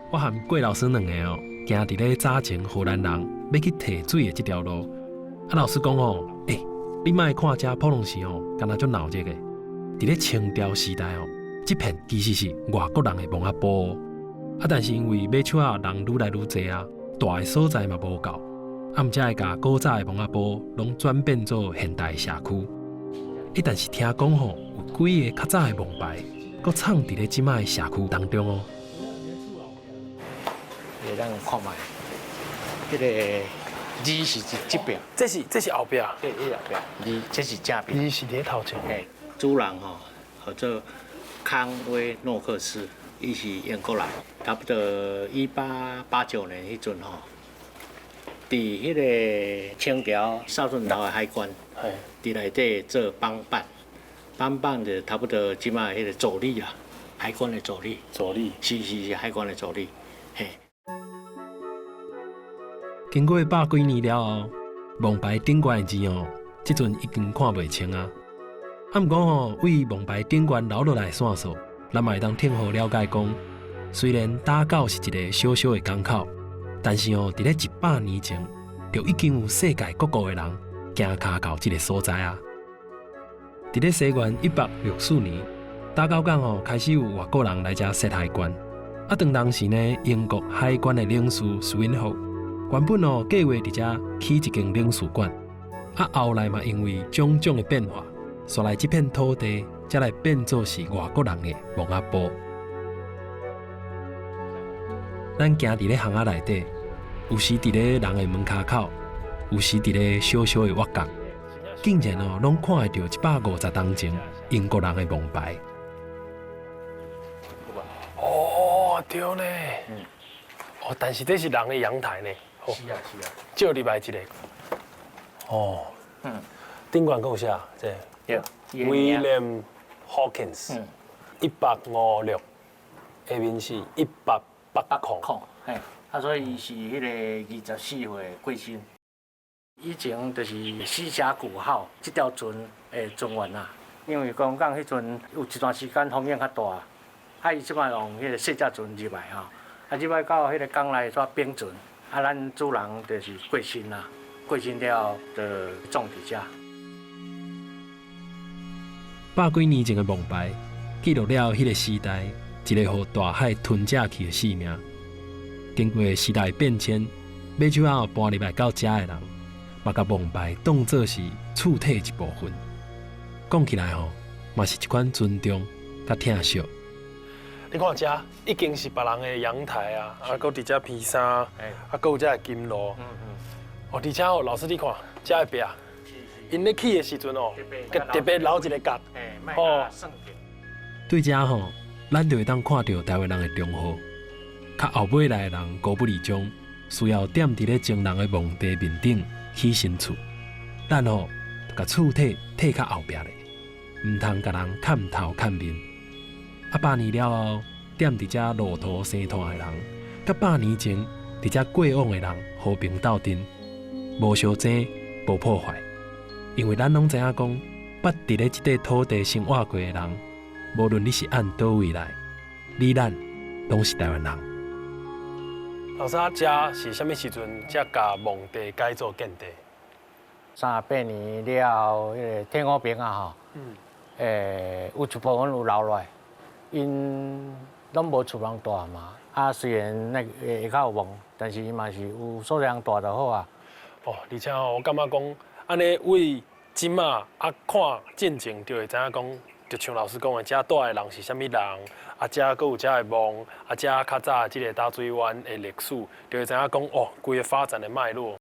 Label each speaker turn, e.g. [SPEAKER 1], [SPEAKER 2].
[SPEAKER 1] 我和郭老師兩个哦，行佇咧早前荷蘭人欲去提水的這條路。啊，老師講哦，欸，你莫看遮普通時哦，敢若足鬧熱的。佇咧清朝時代哦，這片其實是外國人的墓仔埔哦。啊，但是因為馬手仔人愈來愈濟啊，蹛的所在嘛無夠，啊，毋才會共古早的墓仔埔攏轉變做現代社區。欸，但是聽講吼，有幾个較早的墓牌，閣藏佇咧這擺的社區當中哦。
[SPEAKER 2] 會當看覓，這个字是這這邊，
[SPEAKER 3] 這是後壁，
[SPEAKER 2] 對，這後壁，字這是正邊。
[SPEAKER 3] 字是佇頭前。
[SPEAKER 2] 嘿，主人吼，號做康威諾克斯，伊是英國人，差不多1889年彼陣吼，佇彼个清朝哨圳頭的海關，佇內底做幫辦，幫辦就差不多這擺彼个助理啦，海關的助理。
[SPEAKER 3] 助理。
[SPEAKER 2] 是是是，海關的助理，嘿。
[SPEAKER 1] 經過百幾年了後，墓牌頂懸的字哦，這陣已經看袂清啊。啊，毋過吼，對墓牌頂懸留落來的線索，咱嘛會當聽予了解講，雖然打狗是一个小小的港口，但是哦，佇咧100年前，就已經有世界各國的人行跤到這个所在啊。佇咧西元1864年，打狗港哦開始有外國人來遮設海關。啊，當時呢，英國海關的領事 Swinhoe 原本哦計劃佇遮起一間領事館，啊，後來嘛因為種種的變化，煞來這片土地才來變做是外國人的墓仔埔。咱行佇咧巷仔內底，有時佇咧人的門跤口，有時佇咧小小的挖角，竟然哦攏看會著150冬前英國人的墓牌。
[SPEAKER 3] 哦，對呢。哦，但是這是人的陽台呢。
[SPEAKER 2] 是啊是啊。
[SPEAKER 3] 借入來一个。哦。頂懸閣有寫這
[SPEAKER 2] 對。
[SPEAKER 3] William Hawkins，1856，下面是1880。
[SPEAKER 2] 空，嘿，啊，所以伊是彼个24歲過身。以前就是西峽谷號這條船的船員啊，因為講講彼陣有一段時間風湧較大，啊，伊這擺用彼个細隻船入來吼，啊，入來到彼个港內煞冰船，啊，咱主人就是過身啦，過身了後就葬佇遮。
[SPEAKER 1] 百幾年前的墓牌，記錄了彼个時代一个予大海吞食去的性命。經過時代變遷，馬手仔搬入來到遮的人，嘛共墓牌當做是厝體一部分。講起來吼，嘛是一款尊重佮疼惜。
[SPEAKER 3] 你看遮已經是別人的陽台啊，啊，閣佇遮披衫，啊，閣有遮的金爐。哦，而且哦，老師你看，遮的壁，𪜶咧起的時陣哦，特別留一个角，哦。
[SPEAKER 1] 對遮吼，咱就會當看著台灣人的忠厚。較後尾來的人高不離章，需要踮佇咧前人的墓地面頂起新厝。咱吼，就共厝體退較後壁咧，毋通共人崁頭崁面。啊，百年了後，踮佇遮路途生炭的人，佮百年前佇遮過往的人和平鬥陣，無相爭，無破壞。因為咱攏知影講，捌佇咧這塊土地生活過的人，無論你是按佗位來，你咱攏是台灣人。
[SPEAKER 3] 老師啊，遮是啥物時陣才共墓地改做建地？38
[SPEAKER 2] 年了後，彼个天后坪啊吼，有一部分有留落來，𪜶攏無厝通蹛嘛。啊，雖然那个下跤有墓，但是伊嘛是有所在通蹛就好啊。
[SPEAKER 3] 哦，而且吼，我感覺講，按呢對這馬啊看進前就會知影講，就像老師講的，遮蹛的人是啥物人，啊，遮閣有遮的墓，啊，遮較早這个打水灣的歷史，就會知影講哦，規个發展的脈絡。